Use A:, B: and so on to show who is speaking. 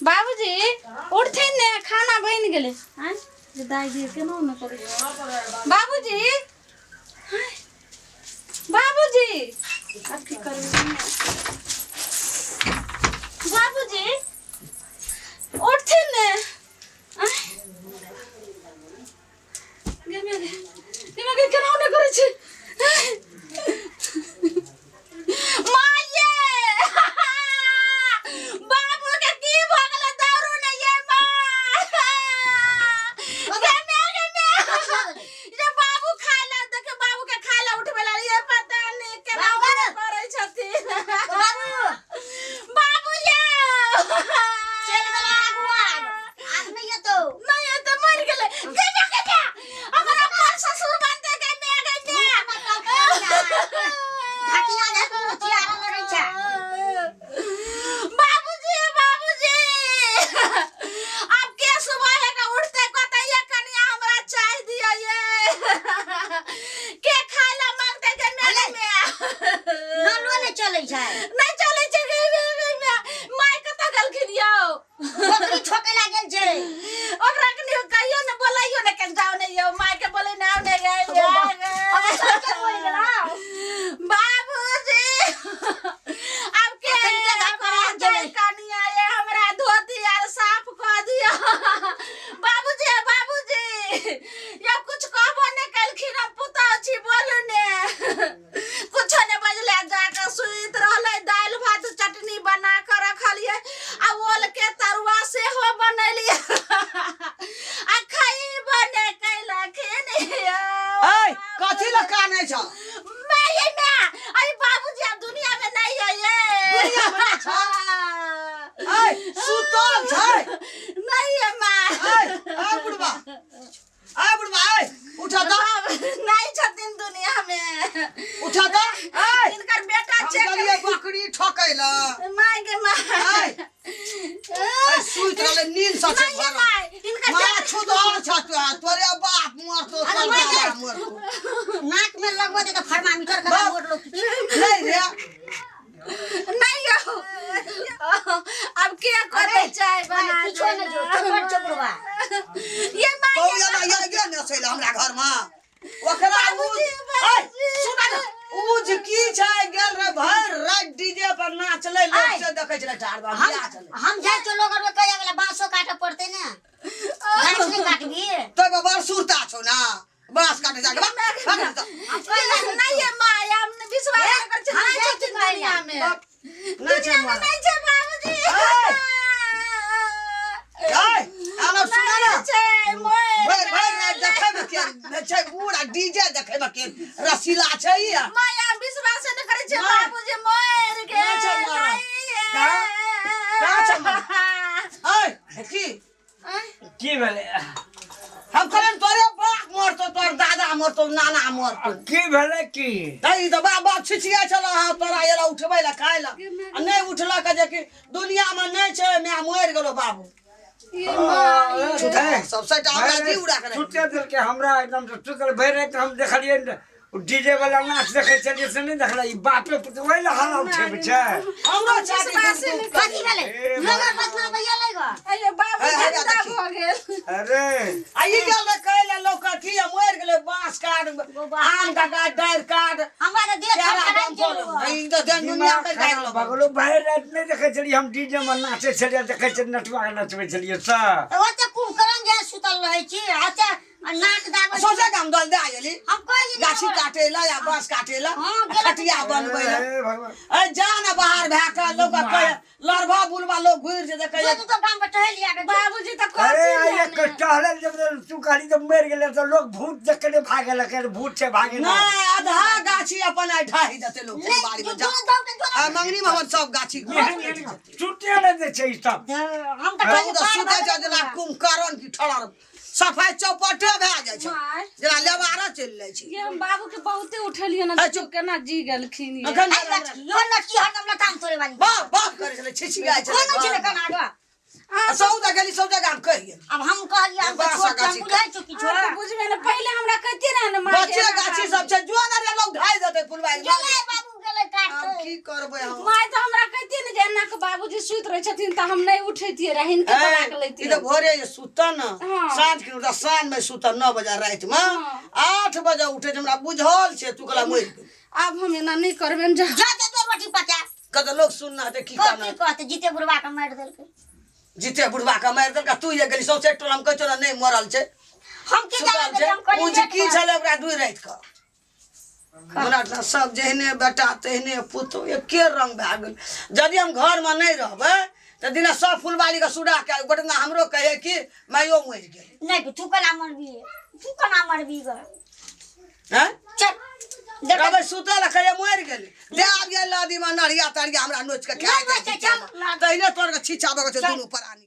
A: बाबूजी उठथिन ने, खाना बनि गेलै। आँय जे दाइ जी केना ने करै छै। बाबूजी, आँय, बाबूजी आब की करबै? बाबूजी उठथिन ने। आँय गे गे गे गे, केना ने करै छै? माये, बाबू के की भऽ गेलै? दौड़ू ने ये माँ। गे गे गे ये, बाबू खाय ला देखे, बाबू के खाय ला उठबै ला ये पता नहीं केना करै छथिन।
B: बाबू,
A: बाबू ये
B: चलि गेलै आगू, आब आब नहि एतौ।
A: नहीं ये तो मर गेलै। गे गे गे गे, हमरा पर ससुर बनते। गे गे गे गे।
B: ढकिया देखू, चियारा लगै छै।
A: बाबूजी, बाबूजी, अब के सुबह है का उठते कहते ये कनिया हमरा चाय दिया, ये के खाय ला मांगते। गे मेरे में
B: नलो नहि चलै छै।
A: नहीं चले छै। गे गे गे गे, माय कतऽ गेलखिन यौ?
B: बकरी ठोकै ला गेल छै।
A: ओकरा कनि कहियो ने, बोलाइयो ने, कनि जाओ ने यौ, माय के बोले ने, आओ ने। गे गे गे।
B: अब सबके मरि गेल।
A: बाबूजी, अब के
B: अखन के घर पर आबि गेलै।
A: कनिया ये हमरा धोती आर साफ कऽ दिअ। बाबूजी, बाबूजी या कुछ कहबो ने केलखिन। हम पुतहु छी, बोलू ने। कुछो ने बजले, जाके सुति रहलै। दालि भात चटनी बना कऽ रखलियै आ ओल के तरुआ सेहो बनेलियै आ खइबो ने केलखिन यौ।
C: ऐ, कथी लए कानै छ?
A: मैं ये मैं, अरे बाबूजी अब दुनिया में नहीं है ये।
C: दुनिया में नहीं छौ? ऐ, सुतल छै?
A: नहीं है माँ।
C: ऐ, ऐ बुढ़बा, ऐ बुढ़बा, ऐ उठा त।
A: नहीं छथिन दुनिया में।
C: उठा त ऐ।
A: इनकर बेटा
C: हम
A: चेक
C: गेलियै बकरी ठकै लए।
A: माय के माय।
C: ऐ, ऐ सुति रहलै नींद सँ छै
A: नहीं है
C: भरल।
A: माय, इनकर
C: मारा
A: बेटा
C: छुदर छ तोरा, तोरे बाप मरतो,
B: अरे
C: तोर
B: माय
C: दादा
B: गे।
C: मरतो।
B: नाक में लगबो दे तऽ थर्मामीटर के
C: बाप।
B: मोड़ लो।
C: नहीं रे।
A: नहीं यौ, अब के करते चाय बना?
B: किछो नहि जो चोपर चोपड़वा।
A: ये माय।
C: कौया ना ये ये ने छै हमरा घर में ओकरा उ
A: बाबूजी,
C: ऐ,
A: बाबूजी।
C: सुन ने, उ जे की छै गेल रे भरि राति डीजे पर नाचलै लोक।
B: ऐ।
C: से देखै छलै ठाढ़ बा
B: हम
C: बियाह छलै।
B: हम जाइ छौ लोग आर कहिया गेलै, बाँसो काटऽ पड़तै ने, गाछ नहि काटबी?
C: तब बड़ सुरता छौ ना बाँस काटे जाके, भाग, भाग नहीं तो।
A: नहीं ये my, हम विश्वास नहीं करै छी।
B: हम
A: नहीं
B: जाइ
A: छथिन
B: छी कहै
A: दुनिया में।
C: बाप, नहीं छै
A: दुनिया में
C: मारा।
A: नहीं छै बाबूजी।
C: ऐ, आब सुन ने।
A: नहीं छै मोर।
C: भरि भरि राति देखै में के छै बूढ़ आ डीजे देखै में के रसीला छै ई आ।
A: माया विश्वास नहीं करै छै।
C: नहीं।
A: बाबूजी मर गेल।
C: नहीं छै मरल।
A: नहीं।
C: कहाँ? कहाँ छै मरल? ऐ की
D: की भेलै?
C: हम कहलियनि तोरे बाप मरतो, तोर दादा मरतो, नाना मरतो।
D: की भेलै की?
C: तै तऽ बाप बाप छिछिया छल अहाँ, तोरा एला उठबै लए खाय लए आ नहि उठलक जे कि दुनियामे नहि छै, माय मरि गेलो बाबू। सब सटा हमरा जी उड़ा के राखि।
D: छुट्टे देलकै हमरा एकदम से सुतल। भरि राति हम देखलियै ने, डीजे वाला नाच देखै छलियै से नहि देखलै। ई बापे पुत ओहि लए हल्ला उठेबै छै।
C: हमरो छाती
A: विश्वासे नहि।
B: कथी भेलै?
D: ए,
B: लोगर बचना भैया लै गो।
A: अरे बाबू
C: हे, हे,
A: जिंदा
C: देखी।
A: भऽ गेल।
D: अरे
C: आ ई गेल रहे कहै लए लोक की मरि गेलै, बाँस काट, आम का गाछ डारि काट।
B: हमरा तऽ देह
C: केरा
B: थरथराइ
C: डम
B: गेल।
C: पर ई तऽ देन दुनिया
D: दिमाग
C: के
D: खराब
C: जागलो
D: भऽ गेलो। भरि राति नहि देखै छलियै हम डीजे मे नाचै छलियै, देखै छलियै नटुआ के नचबै छलियै सब।
B: तऽ ओते कुम्भकर्ण जे सुतल रहै छी, ओते नाक दाबै छी।
C: सोचे के हम दल दे आयली।
B: हम कहि दिना
C: गाछी काटे ला या बाँस काटे ला।
B: हाँ,
C: आ
B: गेलक।
C: खटिया बनबै ला।
D: हे भगवान।
C: ए जा ने बाहर भए के लोक कहे लड़भा बुलबा लोक घुरि जेतै कहे।
B: जो तू तो गाम पर टहल लिया के
A: बाबूजी तऽ
D: अरे
A: कथी
D: आइ
A: भेलै?
D: एक टहलल जब तू कहली तऽ मरि गेलै तऽ लोक भूत देख के नहि भागे लगे, भूत छै भागे ना।
C: नहि आधा गाछी अपन आइ ढाहि देतै लोक
B: नहीं,
C: बाड़ी में
B: जो
C: जा
B: जो दौड़ के जो
C: आ मंगनी में हमर सब गाछी
D: एहन एहन छुट्टे नहि दै छै ई सब।
B: हम तऽ
C: बहुत
B: कहलियै पार
C: सुतै
B: भऽ
C: छै जेना कुंभकर्ण की ठड़र सफाइ चौपटे भए जाइ छै।
A: माय।
C: जेना लेबारा चलि जाइ छै।
A: ये हम बाबू के बहुते उठेलियै ने।
C: ए,
A: देखियौ केना जी गेलखिन ये।
C: अखन
B: आई लटकी, यो लटकी हरदम लताम तोड़े वाली।
C: बाप बाप करै छलै, छिछियाइ छलै।
B: कोन छलै कना गो?
C: आ सौदा गेली, सब जगह हम कहि गेल।
B: अब हम कहलियै, हम
C: बाँस
B: छोट
C: गाछी
B: हम बुझै छौ किछो?
A: अहाँ तऽ बुझबै ने, पहिले हमरा कहितियै ने माय
C: बच्चे
A: के एना
C: गाछी
A: बाबू।
C: सब छै, जो ने रे लोग ढाइ देतै फुलबाड़ी।
B: गेलै बाबू, गेलै काट। काटतै।
C: की करबै हम?
A: माय तऽ हमरा कहितियै ने जे एना के बाबूजी सुति रहै छथिन तऽ हम नहि उठैतियै रहै, हिनके बोला के
C: ई
A: लैतियै।
C: तऽ भोरे जे सुतऽ ने,
A: हाँ।
C: साँझ के उठऽ, साँझ में सुतऽ 9 बजे राति में,
A: हाँ।
C: 8 बजे उठे छै, हमरा बुझल छै तू कला मरि गेल।
A: आब हम एना नहि करबनि जा।
B: जा दे दो रोटी पचा।
C: कतऽ लोक सुनना हेतै की
B: कथी
C: करना?
B: कहतै, जीते बुढ़वा के मारि देलकै।
C: जीते बुढ़वा के मारि देलकै, तू जे गेली सौंसे टोला में कहै छौ ने नहि मरल छै।
B: हम की
C: सुतल
B: जानै
C: छै।
B: हम कहलियै
C: ओ जे
B: लेट
C: की
B: मरल।
C: छलै ओकरा दुइ राति कऽ हमरा तऽ सब जेहने बेटा तेहने पुतहु एके रंग भए गेल। यदि हम घरमे नहि रहबै तऽ दिना सब फुलबाड़ीके सुड़ा के गोटना हमरो कहै कि माइयो मरि गेल।
B: नहि, तू केना मरबी? तू केना मरबी ग?
C: हैं?
B: चल देख।
C: रहबै सुतल आ कहिया मरि गेलै दे आब गेल नदीमे नरिया तरिया हमरा नोचि कऽ
B: नहि
C: खाए
B: नोचै, चल।
C: तहिने तोर के छिछाबऽ के छै दुनू प्राणी।